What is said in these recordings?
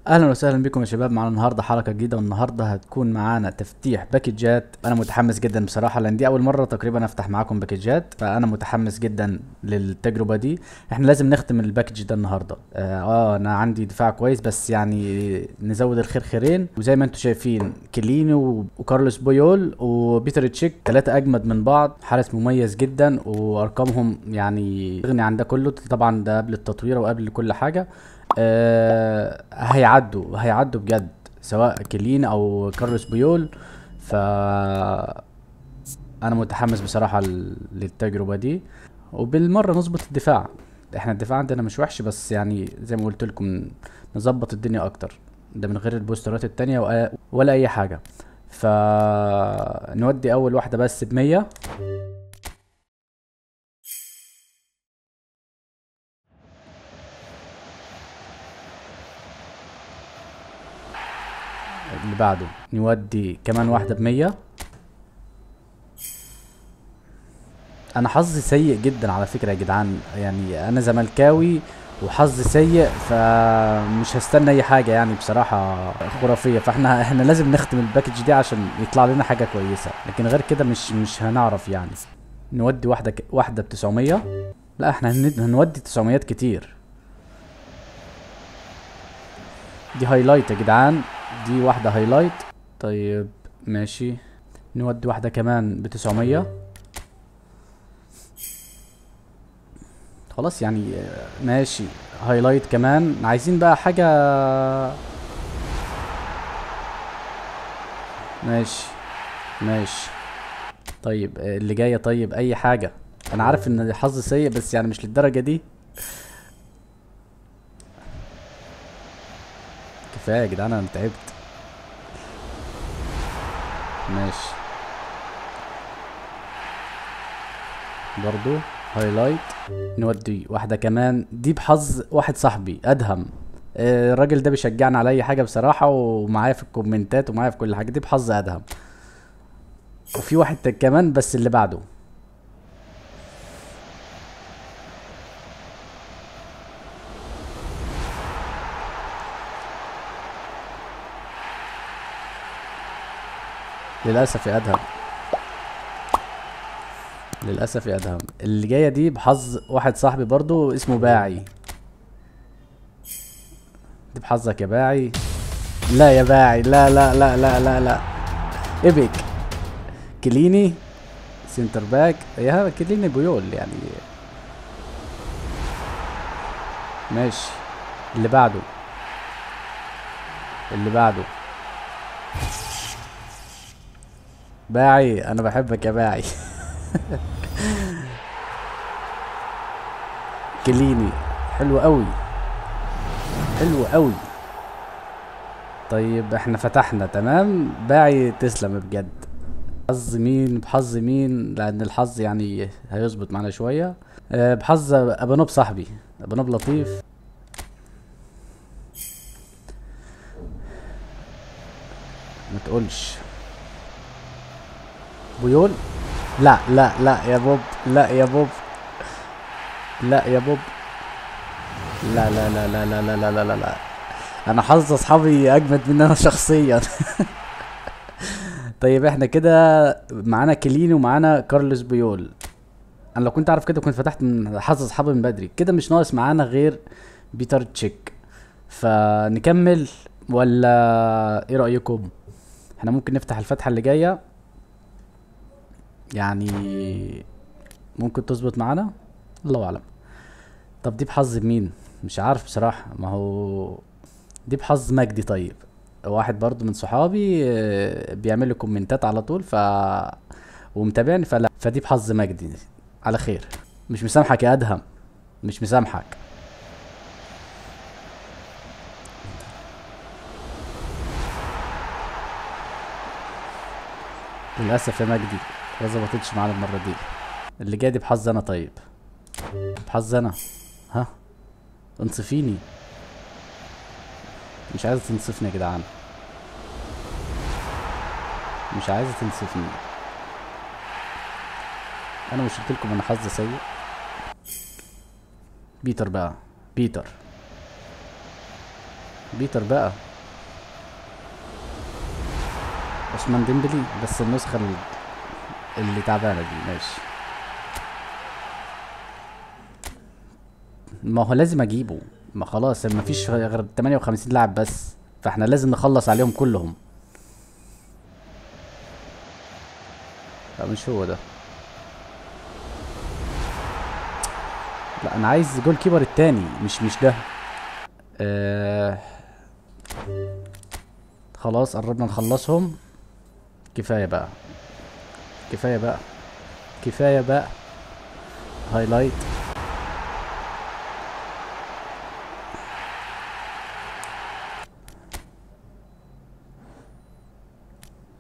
اهلا وسهلا بكم يا شباب، معانا النهارده حلقة جديدة، والنهارده هتكون معانا تفتيح باكجات. انا متحمس جدا بصراحة لان دي اول مرة تقريبا افتح معاكم باكجات، فانا متحمس جدا للتجربه دي. احنا لازم نختم ال package ده النهارده. انا عندي دفاع كويس، بس يعني نزود الخير خيرين. وزي ما انتم شايفين كيليني وكارلوس بويول وبيتر تشيك، ثلاثة اجمد من بعض، حارس مميز جدا وارقامهم يعني تغني عن ده كله. طبعا ده قبل التطوير وقبل كل حاجة. هيعدوا بجد، سواء كيلين او كارلوس بيول. ف انا متحمس بصراحة للتجربه دي، وبالمره نظبط الدفاع. احنا الدفاع عندنا مش وحش، بس يعني زي ما قلت لكم نظبط الدنيا اكتر، ده من غير البوسترات التانية ولا اي حاجة. فنودي اول واحدة بس ب100. اللي بعده نودي كمان واحدة ب100. انا حظي سيء جدا على فكرة يا جدعان، يعني انا زملكاوي وحظي سيء، فمش هستنى اي حاجة يعني بصراحة خرافية. فاحنا لازم نختم ال package دي عشان يطلع لنا حاجة كويسة، لكن غير كده مش هنعرف. يعني نودي واحدة ب900. لا احنا هنودي 900 كتير. دي highlight يا جدعان، دي واحدة highlight. طيب ماشي، نودي واحدة كمان ب900. خلاص يعني ماشي، highlight كمان. عايزين بقى حاجة. ماشي ماشي. طيب اللي جاية، طيب اي حاجة. انا عارف ان الحظ سيء بس يعني مش للدرجة دي. كفاية يا جدعان، انا تعبت. ماشي برضو highlight. نودي واحدة كمان، دي بحظ واحد صاحبي ادهم. الراجل ده بيشجعني على اي حاجة بصراحة، ومعايا في الكومنتات ومعايا في كل حاجة. دي بحظ ادهم. وفي واحد كمان بس اللي بعده. للأسف يا أدهم، للأسف يا أدهم. اللي جاية دي بحظ واحد صاحبي برضو اسمه باعي. دي بحظك يا باعي. لا يا باعي، لا لا لا لا لا لا. epic كليني center back، يا كليني بيول يعني. ماشي اللي بعده، اللي بعده. باعي، انا بحبك يا باعي. كليني حلو قوي، حلو قوي. طيب احنا فتحنا تمام. باعي تسلم بجد. حظ مين؟ بحظ مين؟ لان الحظ يعني هيظبط معانا شوية. بحظ ابانوب صاحبي، ابانوب لطيف. ما تقولش بيول. لا لا لا يا بوب، لا يا بوب، لا يا بوب، لا لا لا لا لا لا لا لا لا. انا حظ اصحابي اجمد مني انا شخصيا. طيب احنا كده معانا كيليني ومعانا كارلوس بيول. انا لو كنت اعرف كده كنت فتحت من حظ اصحابي من بدري. كده مش ناقص معانا غير بيتر تشيك. فنكمل ولا ايه رايكم؟ احنا ممكن نفتح الفتحة اللي جاية، يعني ممكن تظبط معانا، الله اعلم. طب دي بحظ مين؟ مش عارف بصراحة. ما هو دي بحظ مجدي. طيب واحد برضو من صحابي بيعمل لي كومنتات على طول ف ومتابعني، فلا فدي بحظ مجدي. على خير. مش مسامحك يا ادهم، مش مسامحك. للاسف يا مجدي ما ظبطتش معانا المرة دي. اللي جاي دي بحظ انا. طيب بحظ انا. ها انصفيني، مش عايزه تنصفني يا جدعان، مش عايزه تنصفني. انا مش قلت لكم انا حظي سيء؟ بيتر بقى، بيتر. بيتر بقى، عثمان ديمبلي، بس النسخة اللي تعبانة دي. ماشي، ما هو لازم اجيبه، ما خلاص ما فيش غير 58 لاعب بس، فاحنا لازم نخلص عليهم كلهم. لا مش هو ده، لا انا عايز goalkeeper التاني، مش ده. خلاص قربنا نخلصهم. كفاية بقى، كفاية بقى، كفاية بقى. highlight.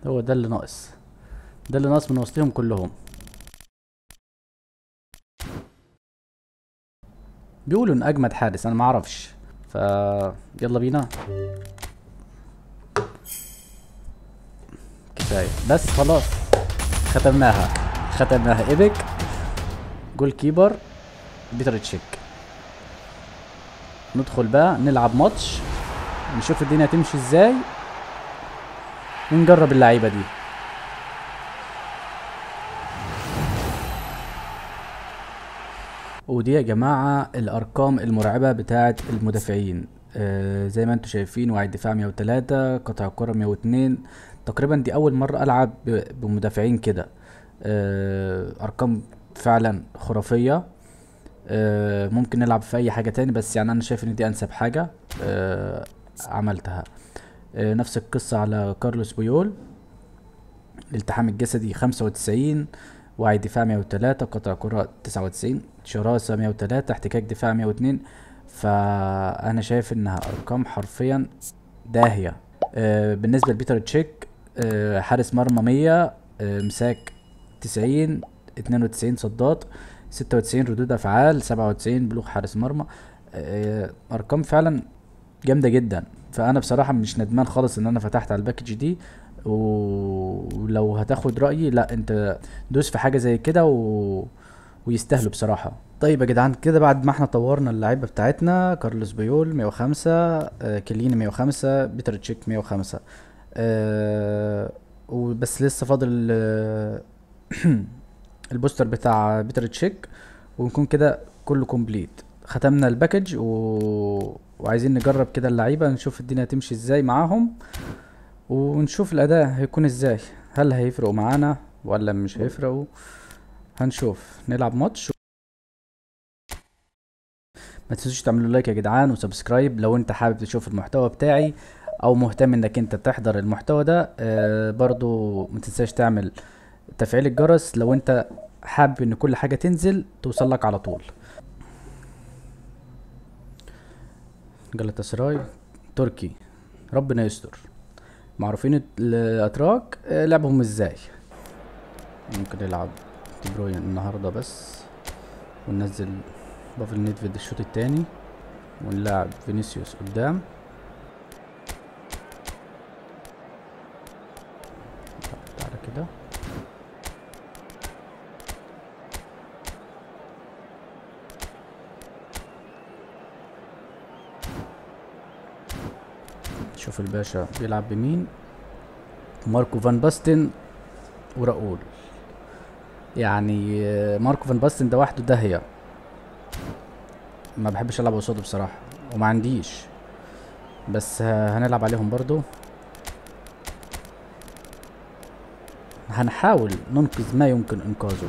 هو ده اللي ناقص، ده اللي ناقص من وسطهم كلهم. بيقولوا ان اجمد حارس، انا ما اعرفش. ف يلا بينا، كفاية بس خلاص، ختمناها، ختمناها. epic goalkeeper بيتر تشيك. ندخل بقى نلعب ماتش، نشوف الدنيا تمشي ازاي، ونجرب اللعيبة دي. ودي يا جماعة الأرقام المرعبة بتاعة المدافعين. زي ما انتم شايفين، وعي الدفاع 103، قطع الكرة 102 تقريبا. دي أول مرة ألعب بمدافعين كده. أرقام فعلا خرافية. ممكن نلعب في أي حاجة تاني، بس يعني أنا شايف إن دي أنسب حاجة عملتها. نفس القصة على كارلوس بويول، الالتحام الجسدي 95، وعي دفاع 103، قطع كرة 99، شراسة 103، احتكاك دفاع 102. فأنا شايف إنها أرقام حرفيا داهية. بالنسبة لبيتر تشيك، حارس مرمى 100، مساك 90، 92 صدات، 96 ردود أفعال، 97 بلوغ حارس مرمى. أرقام فعلا جامدة جدا. فأنا بصراحة مش ندمان خالص إن أنا فتحت على ال package دي. ولو هتاخد رأيي، لا انت دوس في حاجة زي كده ويستاهلوا بصراحة. طيب يا جدعان، كده بعد ما احنا طورنا اللعيبة بتاعتنا، كارلوس بيول 105، كيليني 105، بيتر تشيك 105، وبس لسه فاضل ال booster بتاع بيتر تشيك، ونكون كده كله complete. ختمنا ال package وعايزين نجرب كده اللعيبة، نشوف الدنيا تمشي ازاي معاهم، ونشوف الأداء هيكون ازاي، هل هيفرقوا معانا ولا مش هيفرقوا. هنشوف، نلعب ماتش. ما تنسوش تعملوا like يا جدعان و subscribe لو انت حابب تشوف المحتوى بتاعي او مهتم انك انت تحضر المحتوى ده. برضو ما تنساش تعمل تفعيل الجرس لو انت حابب ان كل حاجة تنزل توصل لك على طول. جلطة تركي، ربنا يستر. معروفين الاتراك لعبهم ازاي. ممكن نلعب دي بروين النهارده بس، وننزل بافل نيدفيد الشوط الثاني، ونلعب فينيسيوس قدام. تعالى كده، شوف الباشا بيلعب بمين. ماركو فان باستن وراؤول. يعني ماركو فان باستن ده وحده داهية، ما بحبش العب قصاده بصراحة وما عنديش، بس هنلعب عليهم برضو. هنحاول ننقذ ما يمكن انقاذه.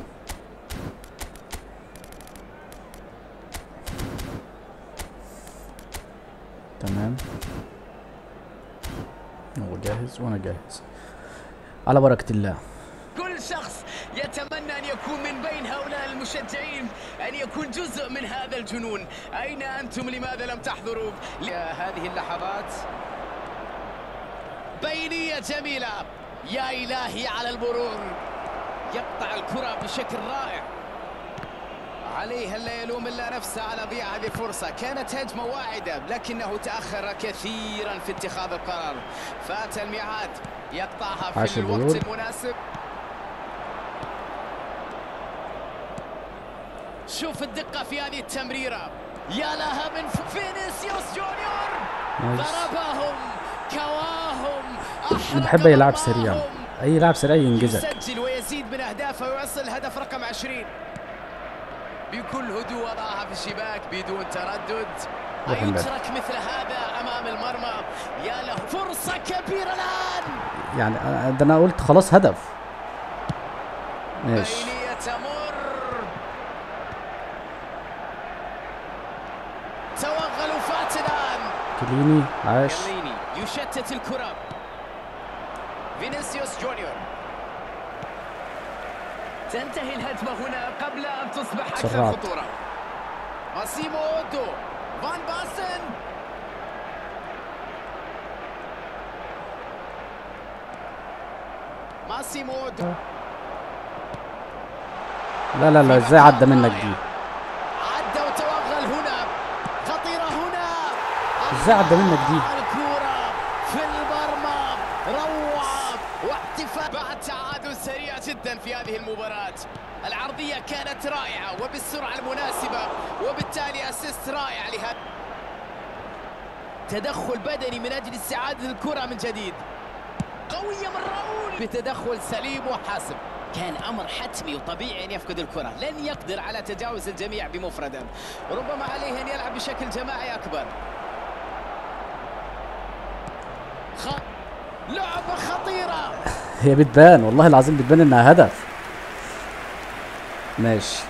تمام، هو جاهز وانا جاهز، على بركة الله. كل شخص يتمنى أن يكون من بين هؤلاء المشجعين، أن يكون جزء من هذا الجنون. أين أنتم؟ لماذا لم تحضروا هذه اللحظات؟ بينية جميلة، يا إلهي على المرور، يقطع الكرة بشكل رائع. عليه لا يلوم إلا نفسه على ضياع هذه الفرصة. كانت هجمة واعدة لكنه تأخر كثيرا في اتخاذ القرار، فات الميعاد، يقطعها في الوقت المناسب. شوف الدقة في هذه التمريرة، يا لها من فينيسيوس جونيور. ضربهم كواهم. انا بحب اي لاعب سريع، اي لاعب سريع ينجزك. يسجل ويزيد من اهدافه ويوصل الهدف رقم 20 بكل هدوء، وضعها في الشباك بدون تردد. يترك مثل هذا امام المرمى، يا له فرصة كبيرة الان. يعني ده انا قلت خلاص هدف. ماشي. بينية تمر، توغل وفات الان. كليني عاش. كليني يشتت الكرة. فينيسيوس جونيور. تنتهي الهجمة هنا قبل أن تصبح أكثر خطورة. ماسيمو أودو، فان باسن. ماسيمو أودو. لا لا لا، ازاي عدى منك دي؟ عدى وتوغل هنا، خطيرة هنا. ازاي عدى منك دي؟ الكرة في المرمى، روعة واحتفال بعد تعادل سريع جدا في هذه المباراة. العرضية كانت رائعة وبالسرعة المناسبة، وبالتالي assist رائع لهذا. تدخل بدني من أجل استعادة الكرة من جديد. قوية من راؤول بتدخل سليم وحاسم. كان أمر حتمي وطبيعي أن يفقد الكرة، لن يقدر على تجاوز الجميع بمفرده، ربما عليه أن يلعب بشكل جماعي أكبر. لعبة خطيرة. هي بتبان والله العظيم، بتبان إنها هدف. ماشي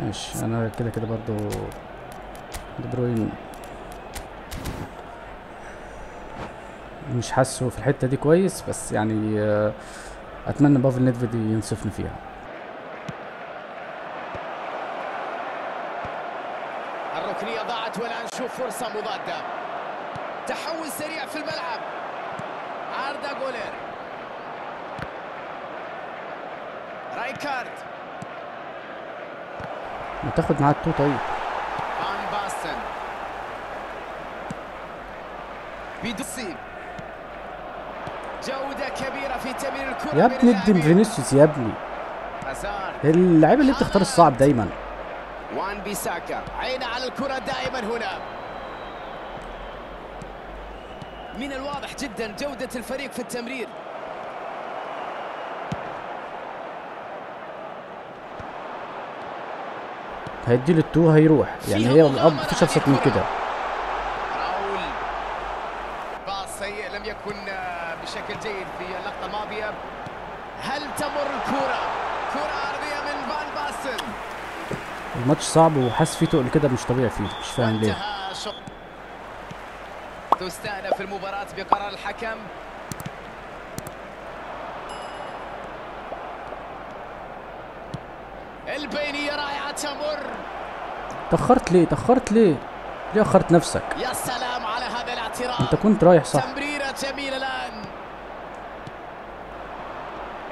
ماشي، أنا كده كده برضو دي بروين مش حاسه في الحتة دي كويس، بس يعني أتمنى بافل نيدفيد ينصفني فيها. الركنية ضاعت والآن نشوف فرصة مضادة. تحول سريع في الملعب. أردا جولير، رايكارد. ما تاخد معاه ال two طيب. فان باستن، بيدوسي. جودة كبيرة في تمرير الكرة. يا ابني ادي فينيسيوس يا ابني. اللعيبة اللي بتختار الصعب دايما. وان بيساكا، عينه على الكرة دائما هنا. من الواضح جدا جودة الفريق في التمرير. هيدي له ال two هيروح، يعني هي مفيش ابسط من كده. راؤول، باص سيء لم يكن بشكل جيد في اللقطة الماضية. هل تمر الكرة؟ كرة عرضية من فان باستن. الماتش صعب وحاسس فيه تقل كده مش طبيعي فيه، مش فاهم ليه. تستأنف المباراة بقرار الحكم. البينية رائعة تمر. تأخرت ليه؟ تأخرت ليه؟ ليه أخرت نفسك؟ يا سلام على هذا الاعتراض. أنت كنت رايح صح. تمريرة جميلة الآن.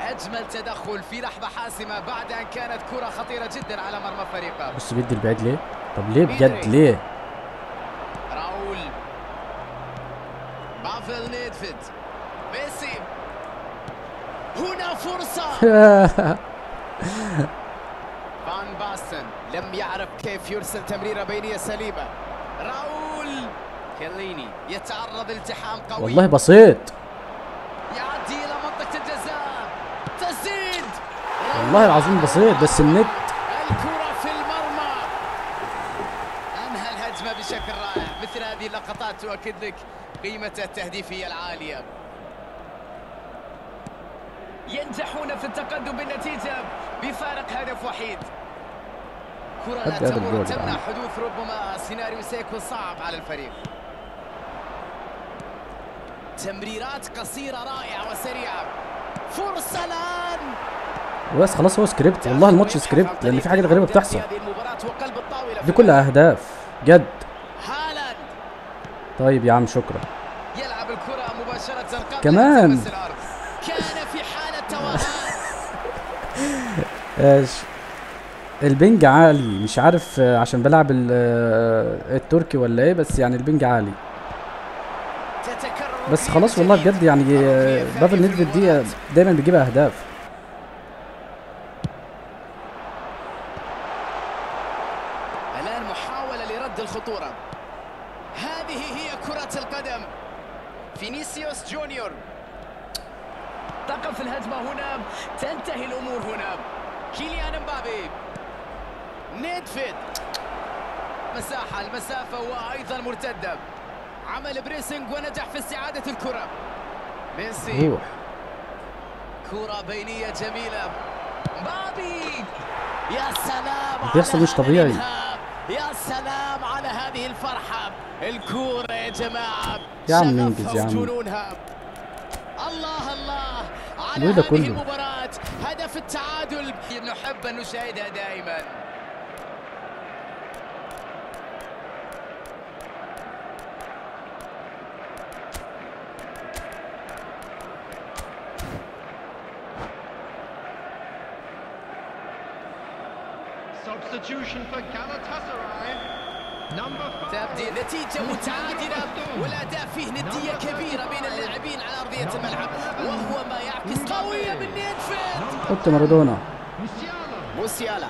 أجمل تدخل في لحظة حاسمة بعد أن كانت كرة خطيرة جدا على مرمى فريقه. بص بيدي البعيد ليه؟ طب ليه بجد ليه؟ راؤول، بافل نيدفيد، ميسي. هنا فرصة. فان باستن لم يعرف كيف يرسل تمريرة بينية سليمة. راؤول، كليني يتعرض التحام قوي. والله بسيط. يعدي إلى منطقة الجزاء، تسديد. والله العظيم بسيط، بس النت. الكرة في المرمى. أنهى الهجمة بشكل رائع. مثل هذه اللقطات تؤكد لك قيمته التهديفية العالية. ينجحون في التقدم بالنتيجة بفارق هدف وحيد. كرة لا تمر، تمنع حدوث ربما سيناريو سيكون صعب على الفريق. تمريرات قصيرة رائعة وسريعة. فرصة الآن. بس خلاص هو سكريبت، والله الماتش سكريبت، لأن في حاجات غريبة بتحصل. دي كلها أهداف جد. هالاند. طيب يا عم شكرا. يلعب الكرة مباشرة قبل كمان. كان في حالة توهان. ال ping عالي، مش عارف عشان بلعب التركي ولا ايه، بس يعني ال ping عالي. بس خلاص والله بجد يعني بافل نيدفيد دي دايما بيجيب اهداف. الان محاولة لرد الخطورة. هذه هي كرة القدم. فينيسيوس جونيور. تقف الهجمة هنا، تنتهي الأمور هنا. كيليان مبابي، نيدفيد، مساحة، المسافة وأيضا مرتدة. عمل pressing ونجح في استعادة الكرة. ميسي، كرة بينية جميلة. مبابي، يا سلام، بيحصل مش طبيعي. يا سلام على هذه الفرحة. الكورة يا جماعة، يا عم انجز يا عم. الله الله على هذه المباراة، هدف التعادل نحب أن نشاهدها دائما. تبدي نتيجة متعادلة والأداء فيه ندية كبيرة بين اللاعبين على أرضية الملعب، وهو ما يعكس قوية من نيدفيد. حط مارادونا. موسيالا.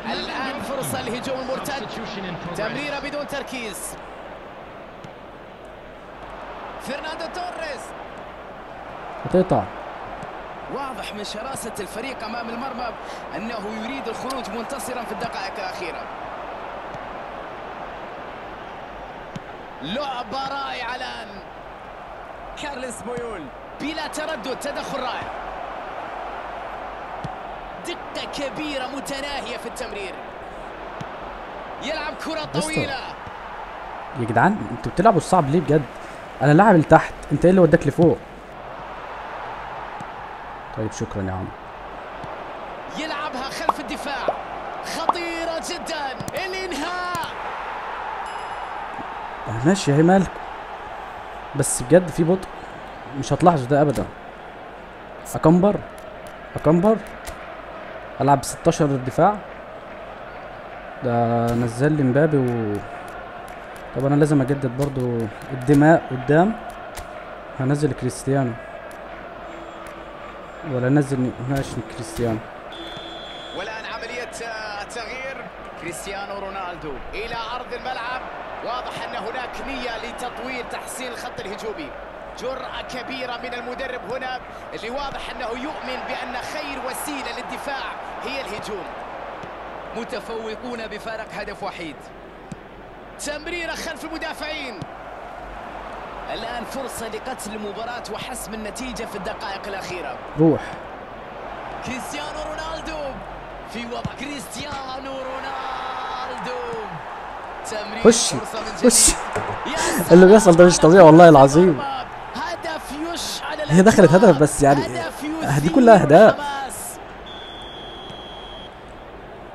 الآن فرصة للهجوم المرتد، تمريرة بدون تركيز. فرناندو توريس هتقطع. واضح من شراسة الفريق أمام المرمى أنه يريد الخروج منتصرا في الدقائق الأخيرة. لعبة رائعة الآن. كارلس بويول بلا تردد، تدخل رائع، دقة كبيرة متناهية في التمرير. يلعب كرة طويلة. يا جدعان انتوا بتلعبوا الصعب ليه بجد؟ أنا لاعب لتحت، انت ايه اللي وداك لفوق؟ طيب شكرا يا عم. يلعبها خلف الدفاع، خطيرة جدا. الإنهاء. ماشي هي مالك، بس بجد في بطء مش هتلاحظوا ده ابدا. اكمبر اكمبر، العب 16 دفاع. ده نزل لي مبابي و طب انا لازم اجدد برضو الدماء قدام. هنزل كريستيانو ولا نزل ماشي كريستيانو. والان عملية تغيير. كريستيانو رونالدو الى ارض الملعب. واضح ان هناك نية لتطوير تحسين الخط الهجومي. جرأة كبيرة من المدرب هنا، اللي واضح انه يؤمن بان خير وسيلة للدفاع هي الهجوم. متفوقون بفارق هدف وحيد. تمريرة خلف المدافعين. الآن فرصة لقتل المباراة وحسم النتيجة في الدقائق الأخيرة. روح كريستيانو رونالدو في وضع. كريستيانو رونالدو، خش خش. اللي بيحصل ده مش طبيعي والله العظيم. هي دخلت هدف بس، يعني دي كلها اهداف.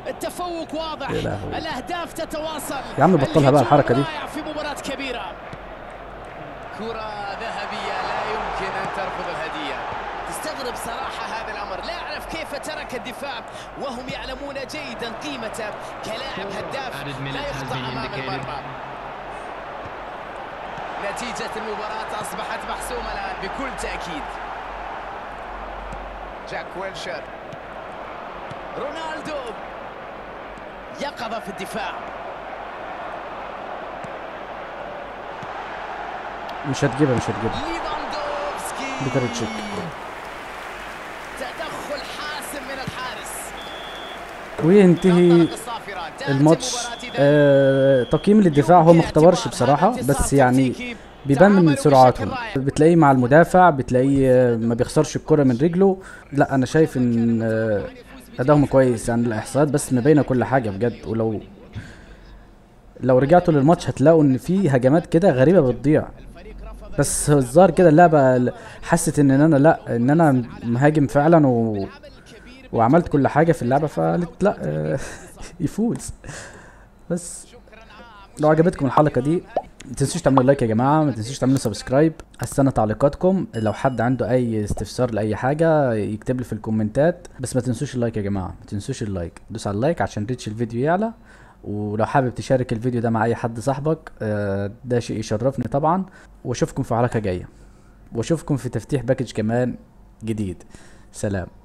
التفوق واضح، الاهداف تتواصل. يا عم بطلها بقى الحركة دي. في مباراة كبيرة، كرة ذهبية لا يمكن أن ترفض الهدية. تستغرب صراحة هذا الأمر، لا أعرف كيف ترك الدفاع وهم يعلمون جيدا قيمته كلاعب هداف لا يخطأ أمام المرمى. نتيجة المباراة أصبحت محسومة الآن بكل تأكيد. جاك ويلشر، رونالدو، يقظة في الدفاع. مش هتجيبها مش هتجيبها. ليفاندوفسكي، بيتر تشيك. تدخل حاسم من الحارس وينتهي الماتش. تقييم للدفاع هو ما اختبرش بصراحة، بس يعني بيبان من سرعاتهم. بتلاقيه مع المدافع، بتلاقيه ما بيخسرش الكرة من رجله. لا انا شايف ان ادائهم كويس، يعني الاحصائيات بس مبينة كل حاجة بجد. ولو رجعتوا للماتش هتلاقوا ان في هجمات كده غريبة بتضيع، بس الظاهر كده اللعبة حست ان انا لا، ان انا مهاجم فعلا وعملت كل حاجة في اللعبة، فقالت لا يفوز. بس لو عجبتكم الحلقة دي ما تنسوش تعملوا like يا جماعة، ما تنسوش تعملوا subscribe. استنى تعليقاتكم، لو حد عنده اي استفسار لاي حاجة يكتب لي في الكومنتات. بس ما تنسوش ال like يا جماعة، ما تنسوش ال like، دوس على ال like عشان reach الفيديو يعلى. ولو حابب تشارك الفيديو ده مع اي حد صاحبك، ده شيء يشرفني طبعا. واشوفكم في حلقة جاية، واشوفكم في تفتيح package كمان جديد. سلام.